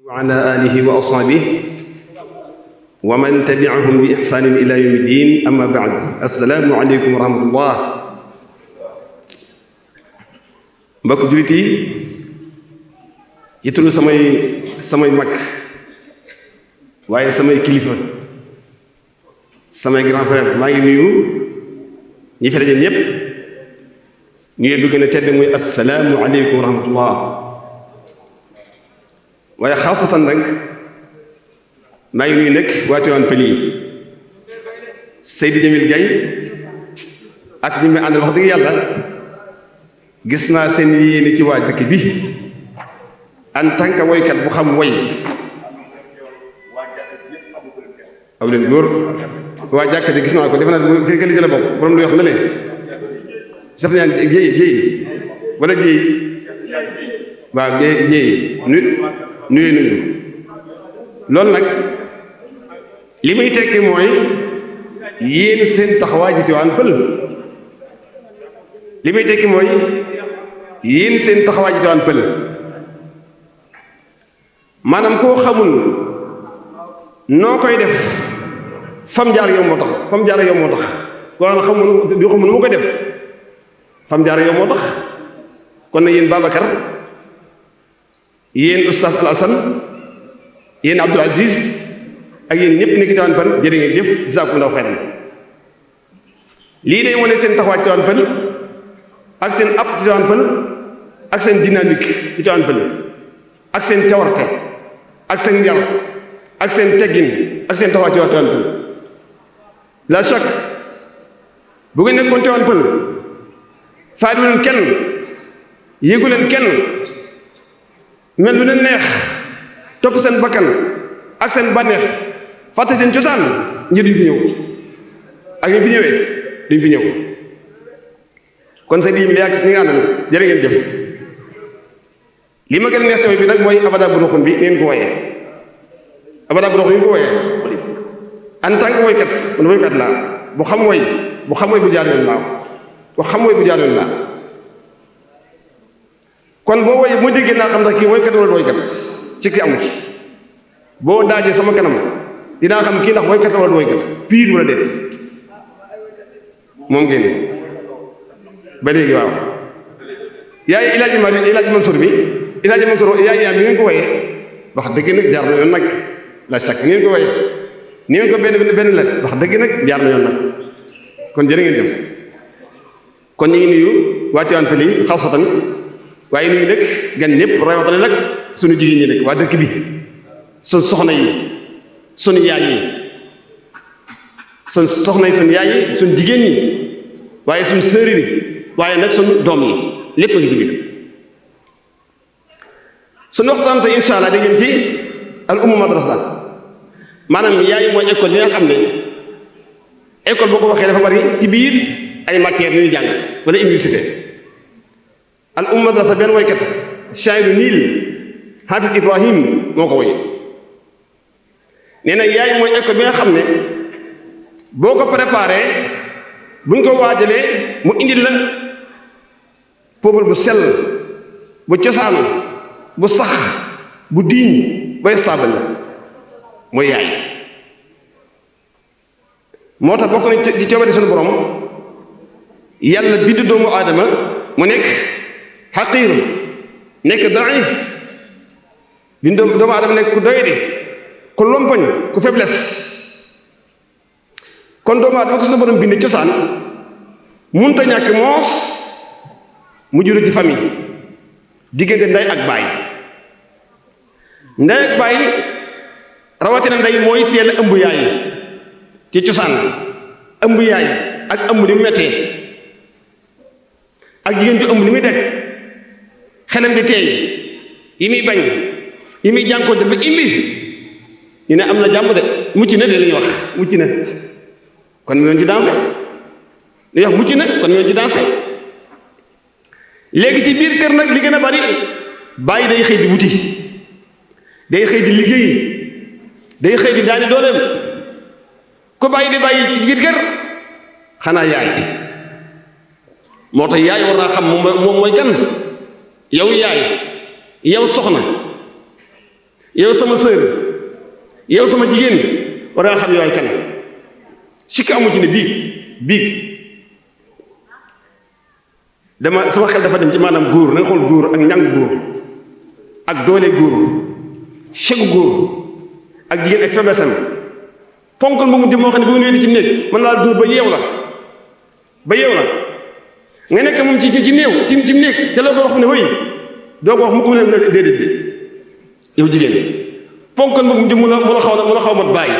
wa ala alihi wa ashabihi wa man tabi'ahum bi ihsanin ila yawmi din, amma ba'd. Assalaamu aleykum wa rahmatullah. mbokk jullit yi, ci turu samay mag waaye samay kilifa, samay grand frère, maa ngi nuyu ñi fi daje ñépp nuyu bi gën a tedd muy assalaamu aleykum wa rahmatullah. waaye xaasatan nag maa ngi nuyu nekk waa Tivaouane Peulh yi, Seydi Jamil Gaye ak ñi may àndal. wax dëgg yàlla gis naa seen yéene ci waa dëkk bi en tant que woykat bu xam woy. aw leen góor waa jàkka ji gis naa ko, defe naa kër li jëla bokk borom lu wax na leen saf ñaan jéey wala jéey waaw jéey nuyu loolu nag li muy tekki mooy yéen seen taxawaay ci Tivaouane Peulh. li muy tekki mooy yéen seen taxawaay ci Tivaouane Peulh maanaam koo xamul noo koy def fam jaar yow moo tax koo xamul nu mu koy def fam jaar yow moo tax. kon na yéen Babacar, yéen Oustaz Alassane, yéen Abdoul Aziz ak yéen ñëpp nekk Tivaouane Peulh jërë ngeen jëf, jazakumullahu xayran. lii day wane seen taxawaay Tivaouane Peulh ak seen app Tivaouane Peulh ak seen dynamique ci Tivaouane Peulh ak seen cawarte ak seen yar ak seen teggin ak seen taxawaay ci Tivaouane Peulh. la chaque bu ngeen nekkoon Tivaouane Peulh faadu leen kenn, yéegu leen kenn, mel lu leen neex, topp seen bakkan ak seen bànneex, fàtte seen cosaan ngir duñ fi ñëw ak ñu fi ñëwee duñ fi ñëw. kon seen yim li ak ñi nga àndal jërë ngeen jëf. li ma gën a neex taw bi nag mooy abada bu roxun bi ngeen ko wooyee. abada bu roxun bi ko wooyee en tant que woykat, man woykat laa bu xam woy bu jaar yoon laa bu xam woy bu jaar yoon laa. kon boo woyee moo déggee naa xam ndax kii woykat wala woykat ci ki amu ci. boo daajee sama kanam dinaa xam kii ndax woykat wala woykat piir wala déet moom ngeen ba léegi. waaw yaay Ilaaji Mansour bi Ilaaji Mansour yaay yaa mi ngeen ko woyee wax dëgg nag jaar na yoon nag. la chaque ngeen ko woyee ni ngeen ko benn la wax dëgg nag jaar na yoon nag. kon jërë ngeen jëf. kon ñu ngi nuyu waa Tivaouane Peulh yi xawsatan, waaye nuyu nag gan ñëpp rawatina nag suñu jigéen ñi nag waa dëkk bi, suñ soxna yi, suñu yaay yi, suñ soxna yi, suñu yaay yi, suñu jigéen ñi, waaye suñu sëriñ yi, waaye nag suñu doom yi, lépp a ngi ci biir. suñu waxtaan tey incha allah da ngeen ci al ummu madrasa, maanaam yaay mooy école yi nga xam ne école boo ko waxee dafa bari ci biir ay matières yu ñuy jàng wala université. al ummu madrasa benn woykat shaa'iru niil Hafiz Ibrahim moo ko woy. nee na yaay mooy école bi nga xam ne boo ko préparé buñ ko waajalee mu indil la peuple bu sell, bu cosaanu, bu sax, bu diiñ, bay stable la mooy yaay. moo tax bokk na ci coobare suñu borom yàlla bind doomu aadama mu nekk xaqiir, nekk daif, bind doomu aadama nekk ku doyadi, ku lompoñ, ku faiblesse. kon doomu aadama ko suñu borom bind cosaan munta ñàkk moos mu juru ci famille, diggante ndey ak baay. ndey ak baay rawatina ndey mooy teel a ëmb yaay ci cosaan, ëmb yaay ak ëmb ni mu mettee ak jigéen ju ëmb ni muy deg xelam di teey, yi muy bañ, yi muy jànkoonte ba imbi ñu ne am na jàmm de, mucc na de la ñuy wax mucc na, kon mu yoon ci dansé li wax mucc na, kon mu yoon ci dansé. léegi ci biir kër nag li gën a bari bàyyi day xëy di wuti, day xëy di liggéey, day xëy di daani dooleem. ko bàyyi di bàyyi ci biir kër xanaa yaay. moo tax yaay war naa xam moom mooy kan. yow yaay, yow soxna, yow sama sœur yow sama jigéen war ngaa xam yooyu kan sikk amu ci ne biig dama sama xel dafa dem ci maanaam góor na nga xool góor ak njàng góor ak doole góor chegu góor ak jigéen ak faiblesse am ponkal mu di moo xam ne bu ngeen wéeti ci néeg mën naa dóor ba yeew la nga nekk moom ci néew ci néeg te la ko wax mu ne wëy doo ko wax mu ko ne déedéet bi yow jigéen ponkal mu di mu la xaw mat bàyyi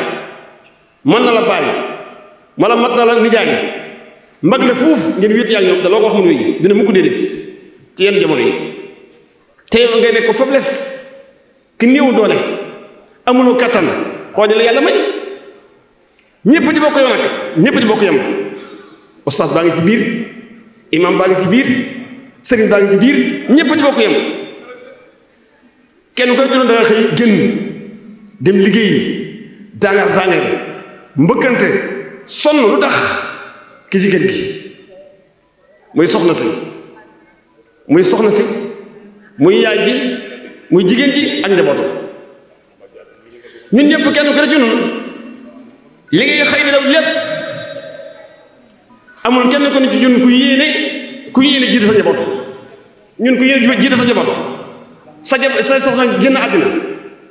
mën na la bàyyi mala mat na la nijaay mag la fuuf ngeen wéet yaa ñoom te loo ko wax mu ne wëy dina mu ko déedéet ci yenn jamono yi te yow ngay nekk ko faiblesse ki néew doole amuloo kattan xool la yàlla may ñëpp di bokk yow nag ñëpp di bokk yam ustaas baa ngi ci biir imam baa ngi ci biir sëriñ baa ngi ci biir ñëpp di bokk yam kenn koy doon da nga xëy génn dem liggéeyi dangar mbëkkante sonn lu tax ki jigéen gi muy soxna si muy yaay ji muy jigéen ji ak njabootam ñun ñëpp kenn ko rek ñun li ngay xëy di daw lépp amul kenn ko ni ci ñun ku yéene jiite sa njaboot ñun ku yéene jiite sa njaboot say soxna génn àddina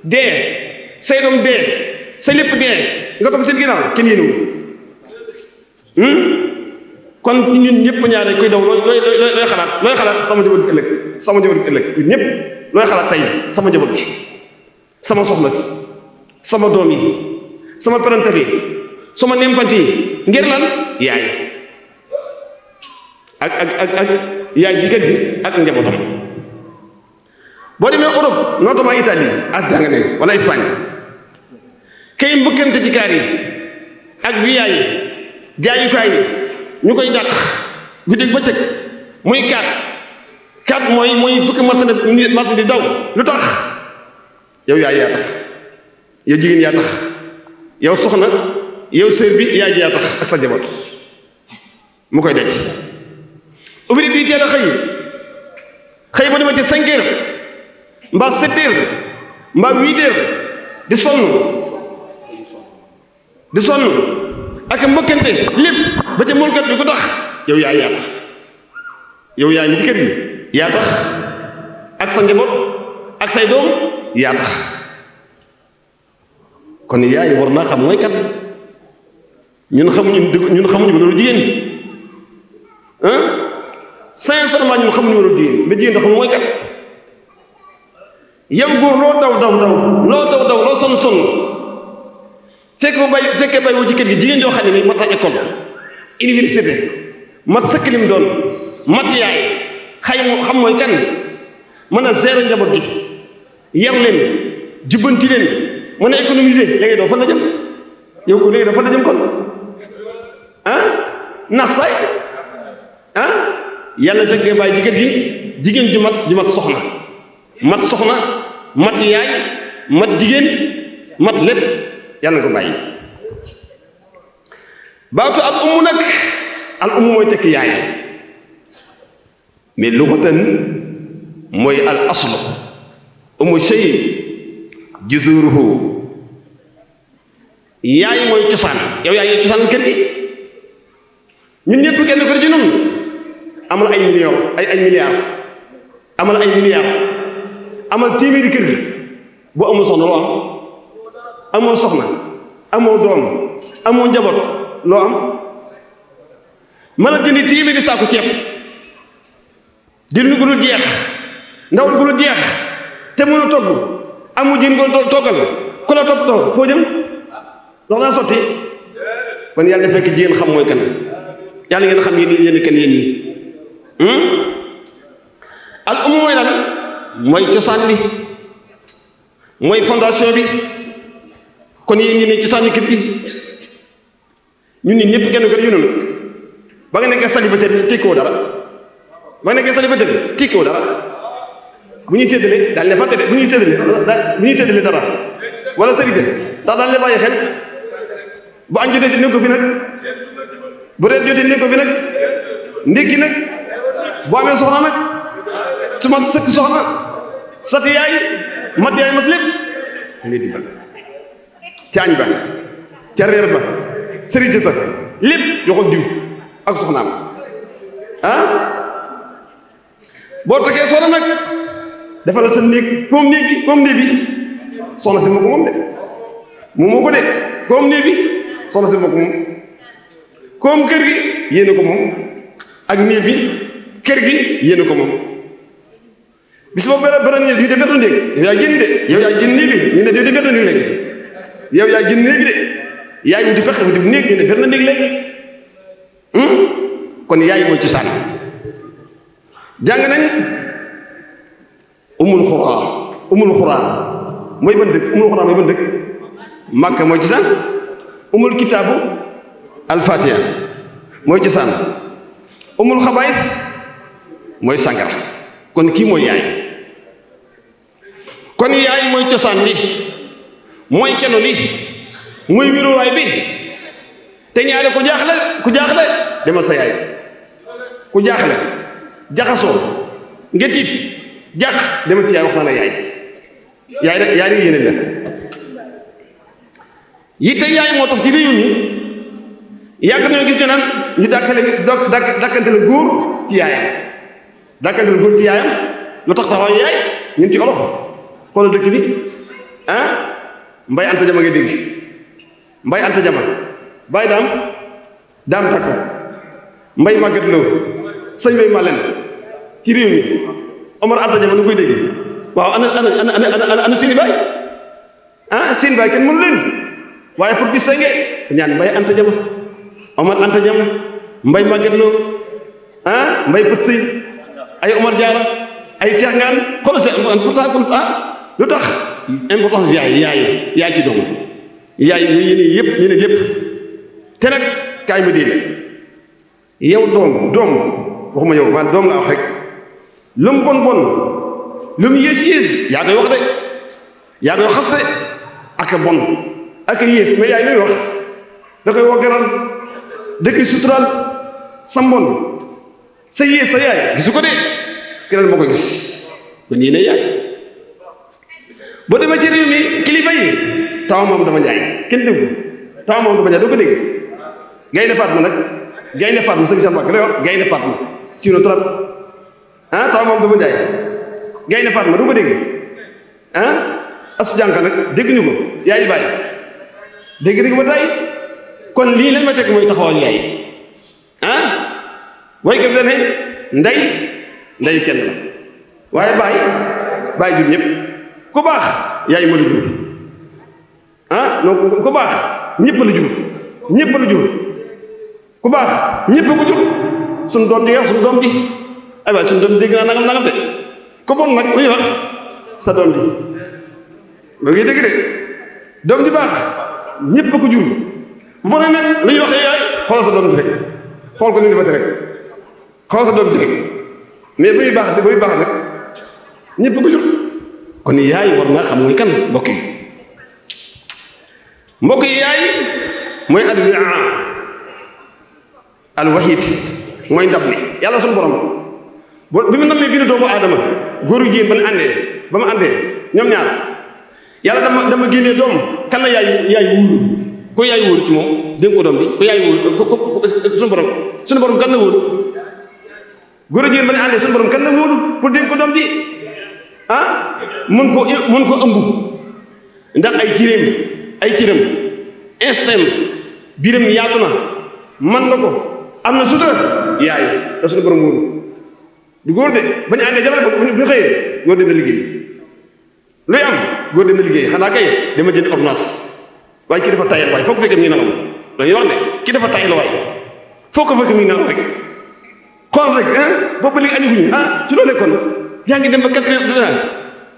dee say doom dee say lépp dee nga topp seen ginnaaw kenn yéenewul kon ñun ñëpp ñaare koy daw looy xalaat sama njaboot bi ëllëg ñun ñëpp looy xalaat tey sama njaboot bi sama soxna si sama doom yi sama parental yi sama nempant yi ngir lan yaay ak yaay ji kër gi ak njabootam boo demee Europe notamment Italie ak jàng ne wala Espagne kay mbëkkante ci kaar yi ak via yi jaayukaay yi ñu koy dàq guddeeg bëccëg muy kaat mooy fukki marta di daw lu tax yow yaay yaa tax yow jigéen yaa tax yow soxna yow sër bi yaay ji yaa tax ak sa jaboot mu koy denc ouvrier bii teel a xëy ba demee ci 5 heures mbaa 7 heures mbaa 8 heures di sonn ak mbëkkante lépp ba ca molkat bi ko tax yow yaay yaa tax yow yaay mi ci kër gi yaa tax ak sa njaboot ak say doom yaa tax kon yaay war naa xam mooy kat ñun xamuñu ba loolu jigéen sincèrement ñun xamuñu ba loolu jigéen mais jigéen da xam mooy kat yow góor loo daw loo sonn fekkee bay wu ci kër gi jigéen joo xam ne ni mat a école université mat sëkk lim doon mat yaay xam mooy kan mën a gérer njaboot gi yar leen jubbanti leen mën a économiser léegi doo fan la jëm yow ko léegi doo fan la jëm kon nax saay yàlla fekkee bàyyi ci kër gi jigéen ju mat soxna mat yaay mat jigéen mat lépp yàlla nga ko bàyyi baatu al umm nag al umm mooy tekki yaay mais lughatan mooy al aslu umu shay juzuruhu yaay mooy cosaan yow yaay cosaan kër gi ñun ñëpp kenn ko ci noonu amal ay millions ay milliards amal téeméeri kër gi boo amul soxna loo am amoo soxna amoo doom amoo njaboot loo am mën a jëndi téeméeri saaku ceeb jënd gu dul jeex ndawal gu dul jeex te mën a togg amu jën ko toggal ku la toppatoo foo jëm ndox daan sotti kon yàlla na fekk jigéen xam mooy kan yàlla ngeen xam yéen kan yéen ñi al umm mooy lan mooy cosaan bi mooy fondation bi kon yéen ñi ne cosaani kër gi ñun ñi ñëpp kenn ko yu noonu ba nga nekkee célibataire tekkiwoo dara bu ñuy séddale daal ne fàtte de bu ñuy séddale dara wala sërite ndax daal ne bàyyi xel bu añ jotee nekk ko fi nag bu reer jotee nekk ko fi nag ndékki nag boo amee soxna nag su ma sëkk soxna sati yaay mat lépp da ngay dimbal ca añ ba ca reer ba sëriñ sa lépp yoo ko diw ak soxnaam boo takkee soxna nag dafa la sa néeg comme néeg bi soxna si moo ko moom de moo ko de comme néeg bi soxna si moo ko moom comme kër gi yéene ko moom ak néeg bi kër gi yéene ko moom bis boobu benn ñu de benn néeg yow yaa génn de yow yaa génn néeg bi ñu ne de benn néeg léegi yow yaa génn néeg bi de yaay wuti pexe wuti néeg ñu ne benn néeg léegi kon yaay mooy ci sànni jàng nañ umul xuraa mooy ban dëkk umul xuraa mooy ban dëkk Makka mooy ci sànni umul kitaabu alfatiha mooy ci sànni umul xabaayis mooy sàngara kon kii mooy yaay kon yaay mooy cosaan li mooy keno li mooy wéruwaay bi te ñaare ku jaaxle demal sa yaay ku jaaxle jaxasoo nga tiit jàq demal ci yaay wax na la yaay rek yéene la yitte yaay moo tax ci réew mi yàgg nañoo gis ñu naan ñu dàkkante la góor ci yaayam dàkkante la góor ci yaayam lu tax taxaw yaay ñun ci olof xoolal dëkk bi mbay anta jama nga dégg mbay anta jama bàyyi daam takko mbay màggat loo sëñ bay malen ci réew mi Omar anta jama nu koy dégg waaw ana seeni baay seen baay kenn mënu leen waaye pour gis sange ñaan mbay anta jama Omar anta jama mbay màggat loo mbay pët sëy ay Omar Jaara ay Seex Ngaan xoolal Seex pourtant kon lu tax importance yaay ci doom yaay yéene yépp te nag kaay ma déene yow doom waxuma yow man doom nga wax rek lu mu bon lu mu yées yaa koy wax de yaa koy xas de ak a bon ak a yées mais yaay luy wax da koy waggaral da koy suturaal sa mbon sa yées sa yaay gisu ko de keneen moo ko gis kon yéene yaay boo demee ci réew mi kilifa yi taw moom dama njaay kenn dégg taw moom dama njaay doo ko dégg gaynde Fatma nag gaynde Fatma sëñ Samba lay wax gaynde Fatma sinon trop taw moom dama njaay gaynde Fatma doo ko dégg asu jànka nag dégg ñu ko yaay bàyyi dégg ba tey kon lii lañ ma tekk mooy taxawal yaay waykat da ne ndey kenn la waaye bàyyi jur ñëpp ku baax yaay ma la jur non ku baax ñëpp la jur ku baax ñëpp ko jur suñu doom ji suñu doom ji ay waay suñu doom ji dégg naa nangam de ku bon nag lu ñuy wax sa doom ji loolu ngay dégg de doom ji baax ñëpp ko jur bu bonee nag lu ñuy waxee yaay xoolal sa doom ji rek xool ko ni defati rek xoolal sa doom ji rek mais buy baax nag ñëpp ko jur kon yaay war naa xam muy kan mbokk yi yaay mooy alwahid mooy ndab li yàlla suñu borom bi mu nammee bind doomu aadama góor gu jigéen ba mu àndee ñoom ñaar yàlla dama génnee doom kan la yaay wóolu ko yaay wóolu ci moom dénk ko doom bi ko yaay wóolu ko suñu borom kan la wóolu góor gu jigéen ba ñu àndee suñu borom kan la wóolu pour dénk ko doom bi mën ko ëmb ndax ay cëram instem biiram yaatu na man nga ko am na sutura yaay da suñu borom wóolu du góor de bañu àndee jabar bu ñu xëyee góor dem na liggéey luy am góor dem na liggéey xanaa kay dama jënd ordonnance waaye kii dafa tayal waaye foo ko fekkee mu ngi nelaw dañuy wax ne kii dafa tayal waaye foo ko fekkee mu ngi nelaw rek xool rek boobu léegi añu guñu ci loo lekkoon yaa ngi dem ba 4 heures de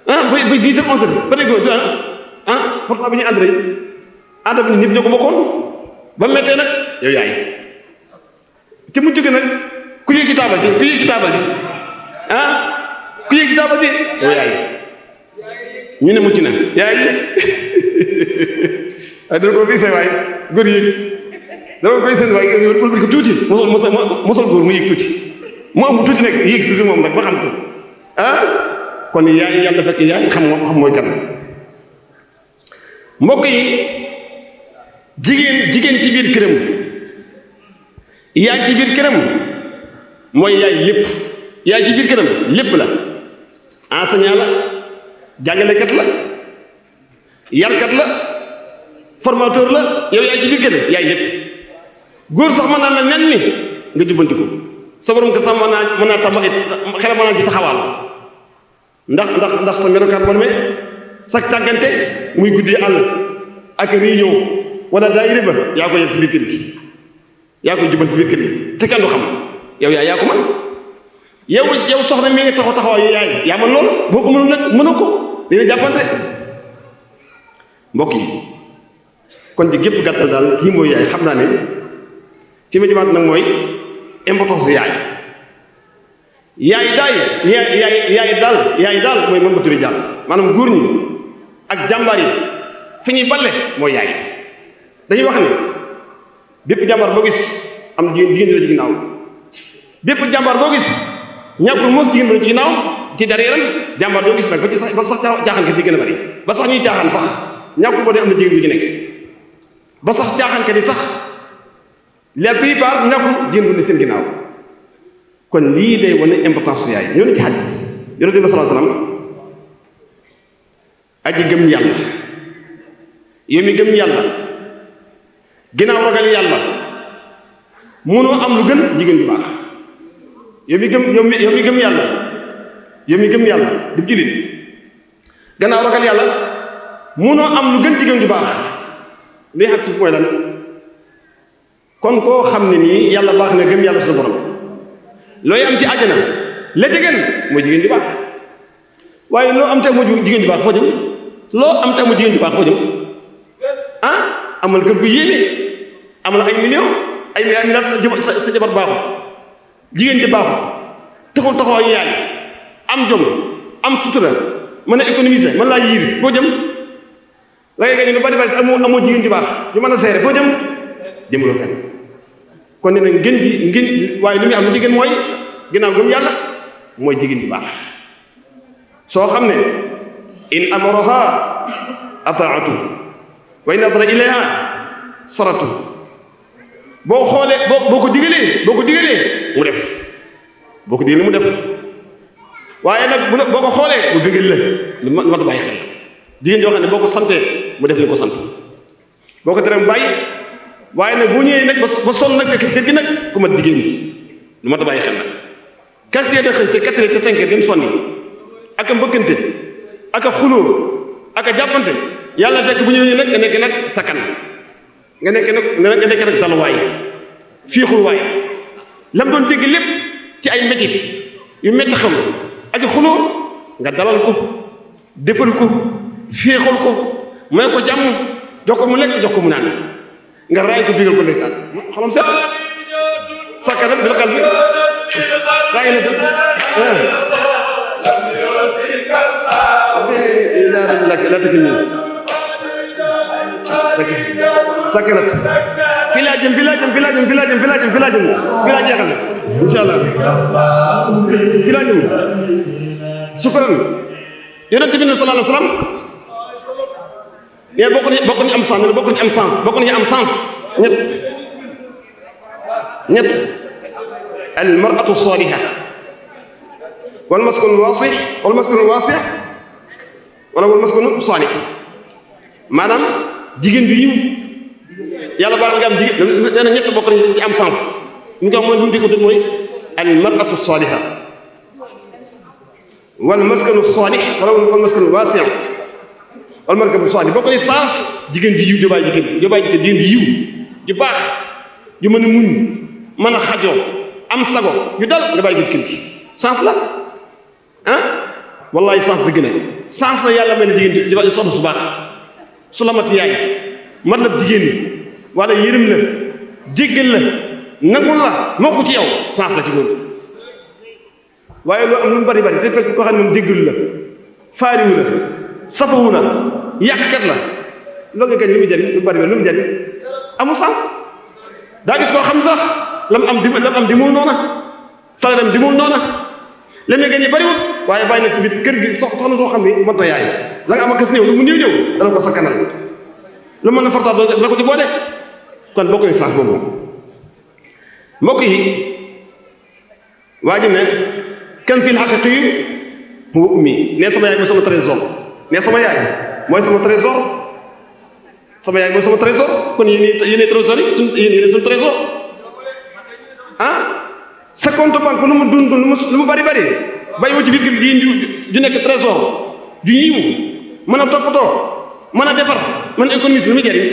temps ba 10 heures 11 heures ba léegi pourtant bi ñu ànd rek ànd bi ñëpp ñoo ko bokkoon ba mettee nag yow yaay te mu jóge nag ku yéeg ci taabal bi ku yéeg ci taabal bi yow yaay ñu ne mucc na yaay waaye dana ko risee waay góor yéeg dana koy seen waay wëlbati ko tuuti mosal góor mu yéeg tuuti mu am tuuti nag yéeg tuuti moom nag ba xam ko kon yaay yàlla fekk yaay xam mooy kan mbokk yi jigéen ci biir këram yaay ci biir këram mooy yaay lépp yaay ci biir këram lépp la enseignant la jàngalekat la yarkat la formateur la yow yaay ci biir këram yaay lépp góor sax mën naa la nen ni nga jubbanti ko sa borom kër sax mën naa tabax xelam mën naa ci taxawaal ndax sa melokaan boo demee sa càggante muy guddee àll ak réunion wala daayira ba yaa ko yegg ci biir kër gi yaa ko jubbanti biir kër gi te kenn du xam yow yaa ko man yow soxna mi ngi taxawaay yaay yaa man loolu boo ko mënul nag mënoo ko dina jàppante mbokk yi kon ci gépp gàttal daal kii mooy yaay xam naa ne ci ma jëmaat nag mooy importance yaay daal mooy mën ba turi jàll maanaam góor ñi ak jàmbaar yi fi ñuy balle mooy yaay dañuy wax ne bépp jàmbaar boo gis am jigéen la ci ginnaaw bépp jàmbaar boo gis ñàkkul moos jigéen la ci ginnaaw ci derrière jàmbaar doo gis nag ba sax caaxaan kat yi gën a bari ba sax ñuy caaxaan sax ñàkkul boo dee am na jigéen bi ci nekk ba sax caaxaan kat yi sax la plupart ñàkkul jigéen bu ne seen ginnaaw kon lii day wane importance yaay ñoo ne ci xadis yonent bi sallallahu alayhi wasallam aji gëm yàlla yow mi gëm yàlla ginnaaw ragal yàlla mënoo am lu gën jigéen bu baax yow mi gëm yàlla di jullit gannaaw ragal yàlla mënoo am lu gën jigéen ju baax luy ak suuf mooy lan kon koo xam ne nii yàlla baax na gëm yàlla suñu borom looy am ci àjjana la jigéen mooy jigéen ju baax waaye loo am te mu jigéen ju baax foo jëm loo am te mu jigéen ju baax foo jëm amal kër bu yéeme amal ay million ay milliards sa jabar baaxu jigéen ji baaxu taxawaay yaay am jom am sutura mën a économiser mën laa yiir foo jëm la ngay gañe lu bari bari amoo jigéen ju baax ju mën a seere foo jëm jëmuloo fenn kon ne nag ngeen waaye li muy am na jigéen mooy ginnaaw gëm yàlla mooy jigéen ju baax soo xam ne in amaraha ataatu wa in adra ilayha saratu boo xoolee boo ko digalee mu def boo ko digalee mu def waaye nag boo ko xoolee mu digal la lu mat a bàyyi xel jigéen joo xam ne boo ko santee mu def li ko sant boo ko teree mu bàyyi waaye nag bu ñëwee nag ba sonn nag fekk kër gi nag ku mat jigéen ñi lu mat a bàyyi xel nag 4 heures de xëy te 4 heures te 5 heures dem sonni ak a mbëkkante ak a xulóo ak a jàppante yàlla fekk bu ñëwee nag nga nekk nag sakkan nga nekk nag daluwaay fiixul waay lam doon dégg lépp ci ay métit yu métti xam aji xulóo nga dalal ko defal ko féexal ko may ko jàmm jox ko mu lekk jox ko mu naan nga raay ko bigal ko ndeysaan xolam set sakkanat bi la kal bi raay na dëpp la tëkk nii sakkanat fii laa jëm jeexal insha Allah fii laa jëm sukran yonent bi sallallahu alayhi wa sallam mais bokk ñu am sens ñett al mar'atu saliha wal maskanu wasih wal maskanu wasih wala wal maskanu salih maanaam jigéen bi yiw yàlla baax nga am jigéen nee na ñett bokk nañu am sens ñu ko am mooy lu mu dégg mooy al mar'atu saliha wal maskanu salih wala wal maskanu wasih wal maskanu salih bokk nañu sens jigéen bi yiw jobaay jigéen bi yiw ju baax ju mën a muñ mën a xajoo am sago yu dal nga bàyyi biir kër gi sens la wallahi sens dëgg na sens la yàlla mel ne jigéen di soxna su baax su la mat yaay mat la jigéen ñi wala yërëm la jéggal la nangul la moo ko ci yow sens la ci loolu waaye loo am lu mu bari bari te fekk ko xam ne moom déggalu la faaliwu la safawu la yàqkat la loolu nga kañ lu muy jariñ lu bari bari lu mu jariñ amul sens daa gis koo xam sax lam am dimul noona salaram dimul noona la muy gañe bariwul waaye bàyyi na ci biir kër gi soxna soo xam ne mot na yaay la nga am a kës néew lu mu néew dana ko sakkanal lu mën a fartaat doo ko ci boole kon bokk nañ sax boobu mbokk yi waa ji ne kan fil haqiqi huwa ummi ne sama yaay mooy sama trésor ne sama yaay mooy sama trésor sama yaay mooy sama trésor kon yéen trésor yi yéen suñu trésor ah sa compte banque lu mu dund lu mu bari bàyyiwoo ci biir kër gi ju nekk trésor ju yiwu mën a toppatoo mën a defar mën a économiser lu muy jëriñ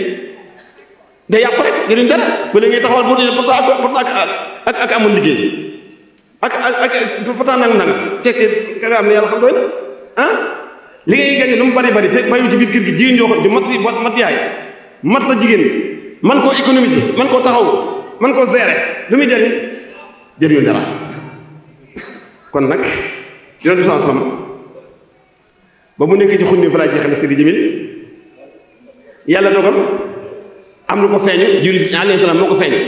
day yàqu rek jëriñ dara ba léegi ngay taxawal boo dee pourtant ak amoon liggéey ak pourtant nang fekkee ka nga am ne yàlla xam doy na ah li ngay gagné lu mu bari fekk bàyyiwoo ci biir kër gi jigéen joo xam ju mat yaay mat la jigéen man koo économiser man koo taxaw man koo gérer lu muy jëriñu dara kon nag yonent bi sallam ba mu nekk ci xunni fa laa jeexale sëri Jamil yàlla dogal am lu ko feeñu Jibril alayhi salaam moo ko feeñu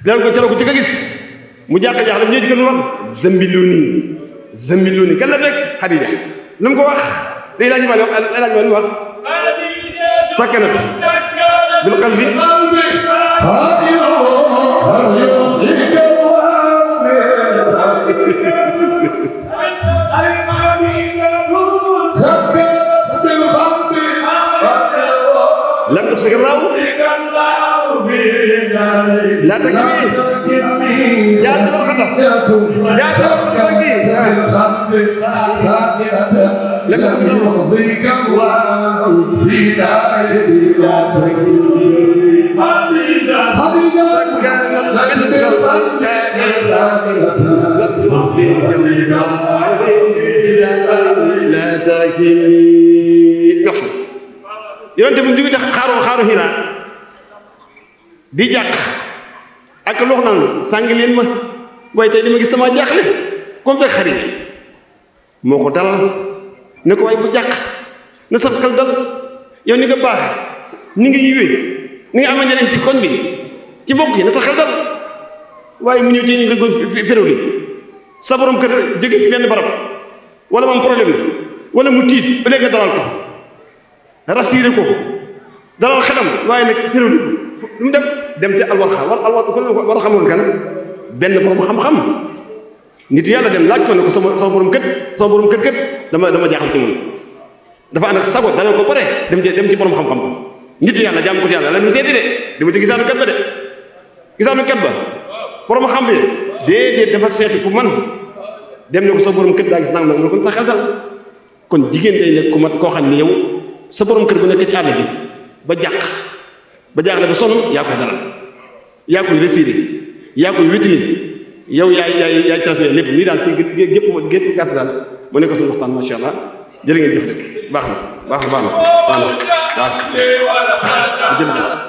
dal ko ca ko jëkk a gis mu jàq-jaaxle bu ñëw ci kër mu wax zambiluni kan la fekk Xadija lu mu ko wax day laaj ma wax sakkanat bil qalbi لم تفسك الله لا تكفي جاءت برخطة لم تفسك الله في دائري لا تكفي سكنت بالقلب لا تكفي نصر yonente bu jóge ci xaaru Hira di jàq ak lox naan sàng leen ma waaye tey li ma gis sama jaaxle comme fekk xarit moo ko dalal ne ko waaye bu jàq na sa xel dal yow ni nga baax ni nga yiwee ni nga ama njëriñ ci koñ bi ci bokk yi na sa xel dal waaye mu ñëw ci ñu nga go féréw li sa borom kër jóge ci benn barab wala mu am problème wala mu tiit ba léegi nga dalal ko rassuré ko dalal xelam waaye nag féréw li lu mu dem ci war xamoon kan benn borom xam-xam nit yàlla dem laaj ko ne ko sama borom kët dama jaaxal ci moom dafa ànd ak sago dalal ko pare dem ci borom xam-xam nit yàlla jaam ko ci yàlla la mu seeti de dama ci gisaanu kat ba borom xam bi déedéet dafa seeti ku man dem ne ko sa borom kët daa gis nang nag kon sa xel dal kon jigéen day nekk ku mat koo xam ni yow sa borom kër bu nekk ci àll bi ba jaaxle ba sonn yaa koy dalal yaa koy réciré yaa koy wétali yow yaay transféré lépp lii daal ci gépp gàtt daal mu nekk suñu waxtaan masha Allah jërë ngeen jëf rek baax na